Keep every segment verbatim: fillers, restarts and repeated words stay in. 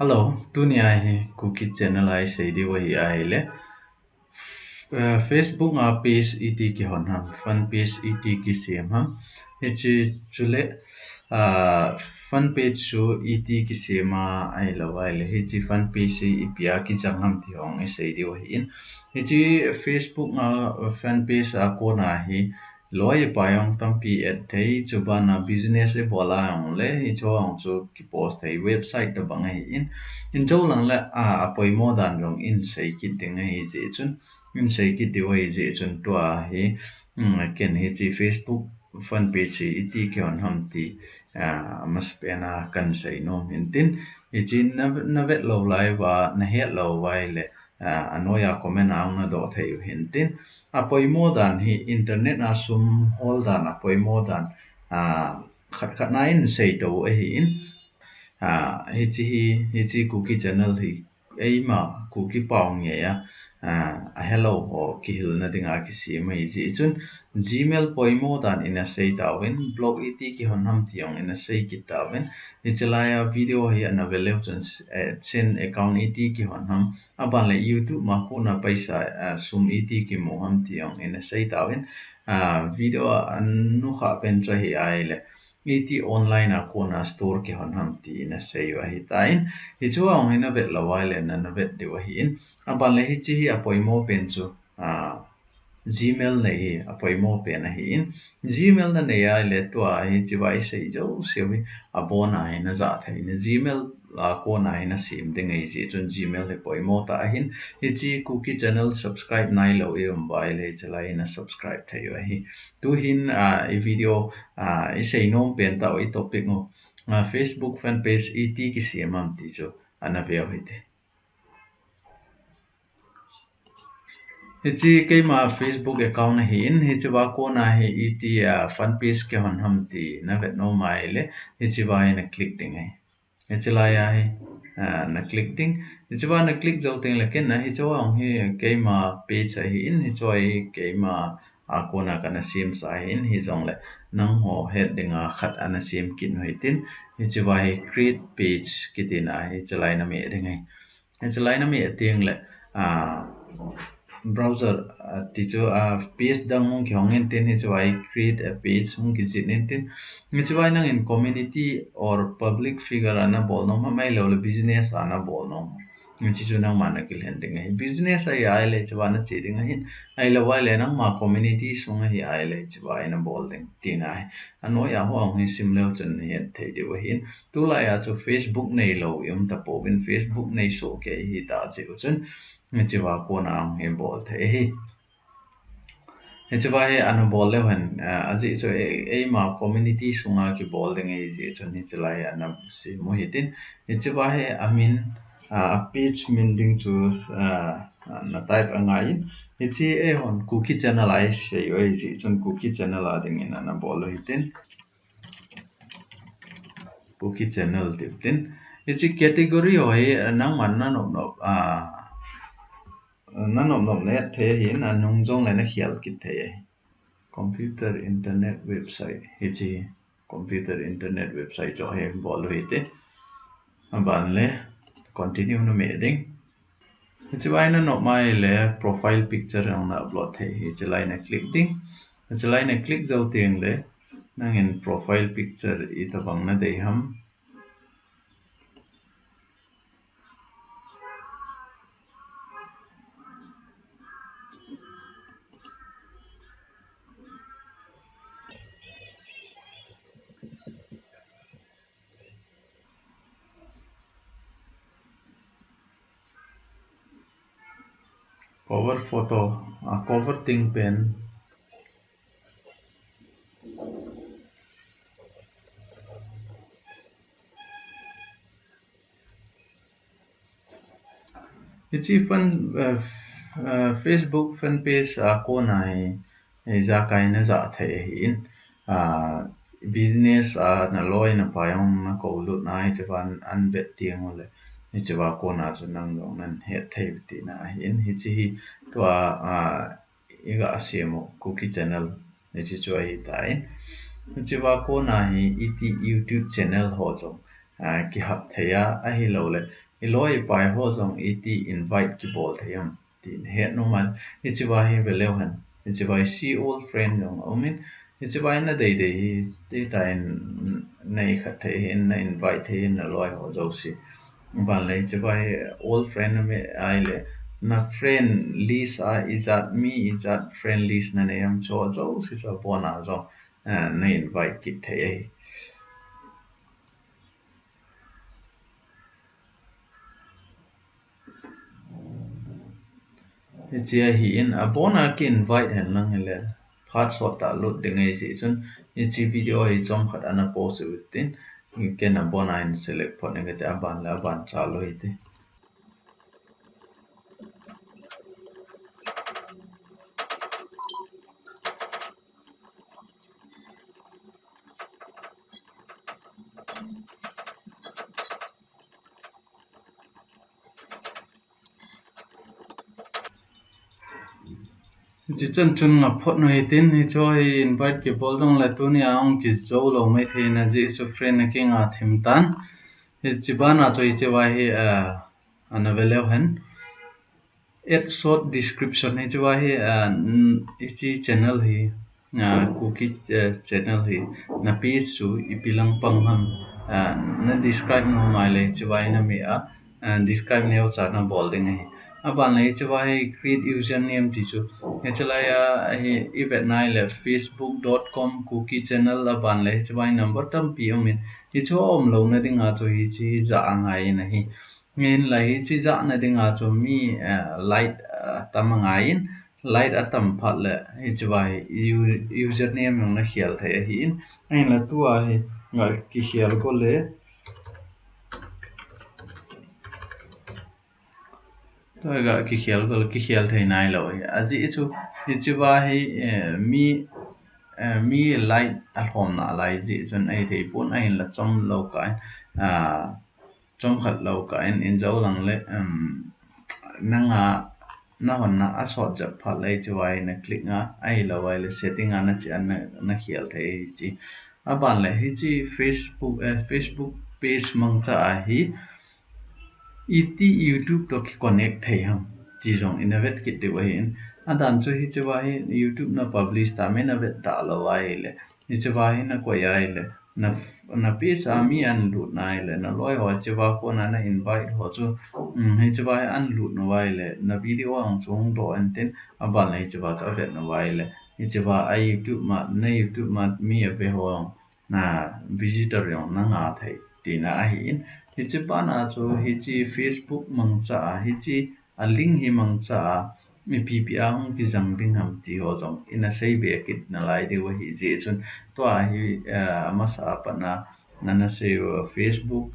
Hello, tunia hi Kuki channel a isei diu ahi ahile, eh, Facebook a page iti kihon ham, fan page iti kisem ham. Hiche chule, ah, fan page chu iti kisem a ahilou ahile, hiche fan page hi ipi a kichang ham ti hung isei diu ahin. Hiche Facebook a fan page a kona hi loi pai jong tampi add thei, chubana business ibol a jong le, hiche jong chu kipost thei, website tabang ahin. Hiche lang le, a, apoimo dan jong isei kit ding ahi jeh chun, isei kit diu ahi jeh chun tua hi, um, ken hiche Facebook fan page hi iti kihon ham ti, a, amasapen a kahin sei nom in tin, hiche na, navet lou lai uva, nahet lou uva ahile, a, anoiya comment a hung nadoh thei u hin tin. Apoimo dan hi internet a sum hol dan apoimo dan, a, khat khat na isei tou ahin. A, hiche hi, hiche Kuki channel hi eima Kuki pau ngei a, a, ahelou ho kihilna dinga kisem ahi jeh chun Gmail poimo dan ina sei tauvin, blog iti kihon ham ti jong ina sei kit tauvin. Hiche laiya video hi ana vet leu chun, eh, Chen account iti kihon ham, aban le YouTube ma kona paisa, eh, sum iti kimu ham ti jong ina sei tauvin. Ah, video a anukha pen chu ahi ahile, iti online a kona store kihon ham ti ina sei u ahitan. Hiche jong hi navet lou ahile na, navet diu ahin. Aban le hiche hi apoimo pen chu, ah, Gmail nei hi apoimo pen ahin. Gmail nanei ahile tua hiche va isei jouse u hi abon a hi najah thei, na Gmail a kona hi nasem ding ahi jeh chun Gmail hi poimo tah ahin. Hiche Kuki channel subscribe nailou ium uva ahile hiche lai hi na subscribe thei u ahi. Tuhin, a, i video, a, isei nom pen tah u, i topic u, a, Facebook fan page iti kisem ham ti chu ana veu hite. Hiche keima Facebook account ahin, hiche va kona hi iti, a, fan page kihon ham ti navet nom ahile, hiche va hi na click ding ahi. Hiche laiya hi, a, na click ding. Hiche va na click jou teng le ken na hiche va hung hi keima page ahin, hiche va hi keima a kona kana semsa ahin, hijongle nangho het dinga khat ana sem kit u hitin. Hiche va hi create page kitina hiche lai na meh ding ahi. Hiche lai na meh teng le, a, browser, a, ti chu, a, page dang hung kihong in tin, hiche va hi create a page hung kijih in tin. Hiche va hi nangin community or public figure a nabol nom ham ahilou le business a nabol nom ham. Hiche chu nangma na kilhen ding ahi. Business ahi ahile hiche va na che ding ahin. Ahilou ahile nangma community sung ahi ahile hiche va hi nabol ding tina ahi. Anoiya ho hung hi sim leu chun nahet thei diu ahin. Tulaiya chu Facebook neilou ium tapouvin, Facebook nei soh kei hita jeh u chun hiche va kona hung hi bol thei ahi. Hiche va hi ana bol leu hen, a, ajeh chu e, eima community sunga kibol ding ahi jeh chun hiche lai hi ana sem u hitin. Hiche va hi amin, a, a page min ding chu, a, na type angaiyin. Hiche eihon Kuki channel a isei u ahi jeh chun Kuki channel a dingin ana bol u hitin. Kuki channel ti u tin. Hiche category ho hi, a, nangman nanop nop, a, nanop nop na add thei ahin, anung jongle nakhel kit thei ahi. Computer internet website. Hiche computer internet website chu hi bol u hite. Aban le continue na meh ding. Hiche va hi nanop mai le profile picture jong na upload thei. Hiche lai na click ding. Hiche lai na click jou teng le nangin profile picture itobang nadei ham. Cover photo, a cover ding pen. Hiche fan, eh, f-, eh, Facebook fan page a kona hi, eh, ijakai najah thei ahin, a, business a naloi napai hung nakou lut na hiche va an vet teng ule, hiche va kona chu nang jong nahet thei u tina ahin, hiche hi tua, a, iga sem u Kuki channel hiche chu ahitan. Hiche va kona hi iti YouTube channel ho jong, a, kihap thei a, ahilou le iloi ipai ho jong iti invite kibol thei ham ti nahet nom a, hichea hi veleu hen. Hichea hi see all friend jong aumin, hichea hi nadei dei hi, hitia in na ikhat thei hin, na invite thei hin naloi ho jouse. Aban le hichea hi all friend name ahile, na friend list a ijat mi, ijat friend list nanei ham chu jouse chu abona jong, eh, na invite kit thei ahi. Hichea hi in abona ki invite hen lang hile, phat sot tah lut ding ahi jeh chun, hiche video hi chomkhat ana post u hitin, ken abona in select phot ing kati, aban le aban chal u hite. Hiche chan chun nga phot u hitin, hiche hi invite kibol dong le tunia hung kijou lou maithei na jeh chu friend na kinga thim tan. Hiche bana chu hichea hi, ah, ana veleu hen. Add short description hichea hi, ah, n-, hiche channel hi, ah, Kuki, eh, channel hi, na page chu ipi lang pang ham, ah, na describe nom ahile hichea hi nameh a, ah, describe neocha nabol ding ahi. Aban le hichea hi create username ti chu, hiche laiya hi ivet na ahile facebook dot com Kuki channel, aban le hichea hi number tampi aumin, hichu aum louna dinga chu hiche hi ja angai in ahi. Hinla hiche jahna dinga chu mi, eh, like, eh, tam angaiyin, like atam phat le hichea hi u-, username jong nakhel thei ahin, ahinla tua hi nga kikhel go le. Tua ga kikhel go le kikhel thei nailou ahi. Ajeh chu hichea hi, eh, mi, eh, mi like alhom nalai jeh chun ahithei pon, ahinla chom lou kah in, ah, chomkhat lou kah in, in jou lang le, um, nanga, nahon na asot jep phat le hichea hi na click nga, ahilou ahile setting a nache a na, nakhel thei hiche. Aban le hiche Facebook, eh, Facebook page mangcha a hi iti YouTube toh kiconnect thei ham ti jong ina vet kit diu ahin. Adan chu hichea hi YouTube na publish tam, ina vet talou ahile, hichea hi nakoi ahile, na, na page a mi ahin lut na ahile, naloi ho hichea kona na invite ho chu, um, hichea hi ahin lut na ahile, na video jong chu hung doh intin, aban le hichea chu avet na ahile, hichea a YouTube ma, na YouTube ma mi ave ho jong, na visitor jong nanga thei tina ahin. Hiche bana chu hiche Facebook mangcha a, hiche a link hi mangcha a, ipi ipi a hung kijang ding ham ti ho jong ina seibe kit nalai diu ahi jeh chun, tua hi, eh, amasa a pat na, nana sei u Facebook,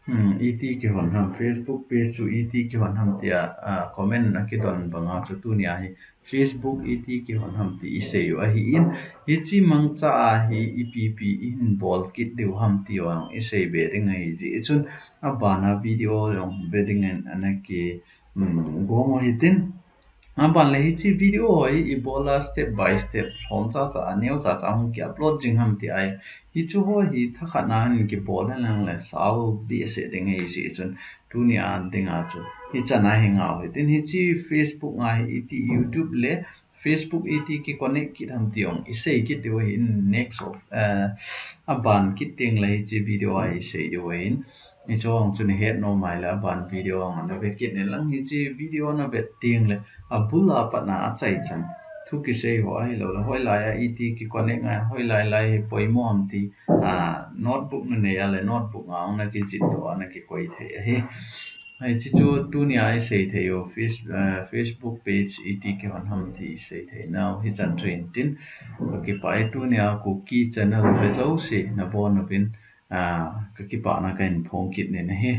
hmm, iti kihon ham, Facebook page chu iti kihon ham tia, ah, comment nakidon banga chu tunia hi Facebook iti kihon ham ti isei u ahin, hiche mangcha a hi ipi ipi ihin bol kit diu ham ti jong iseibe ding ahi jeh chun, abana video jong ve dingin ana ki, um, gong u hitin. Aban le hiche video hi ibola step by step, lhom chacha, aneo chacha hung ki upload jing ham ti ahi. Hichu ho hi thakhat na hin kibol hen lang le sao behseh ding ahi jeh chun, tunia dinga chu hichan a hi ngau hitin, hiche Facebook nga hi iti YouTube le Facebook iti kiconnect kit ham ti jong isei kit diu ahin, next of, eh, aban kit teng le hiche video a isei diu ahin. Hiche jong chu nahet nom ahile aban video jong ana vet kit in lang, hiche video na vet teng le abul a pat na achaichan thu kisei ho ahilou le hoilai a iti kiconnect ngai, hoilai lai hi poimo ham ti, ah, notebook nanei a le notebook a jong nakijih doh a nakikoi thei ahi. Hiche chu tunia isei thei u Face-, eh, Facebook page iti kihon ham ti isei thei nau hichan chu hintin, kakipah e. Tunia Kuki channel ve jouse nabon uvin, ah, kakipah na kahin phong kit in ahi.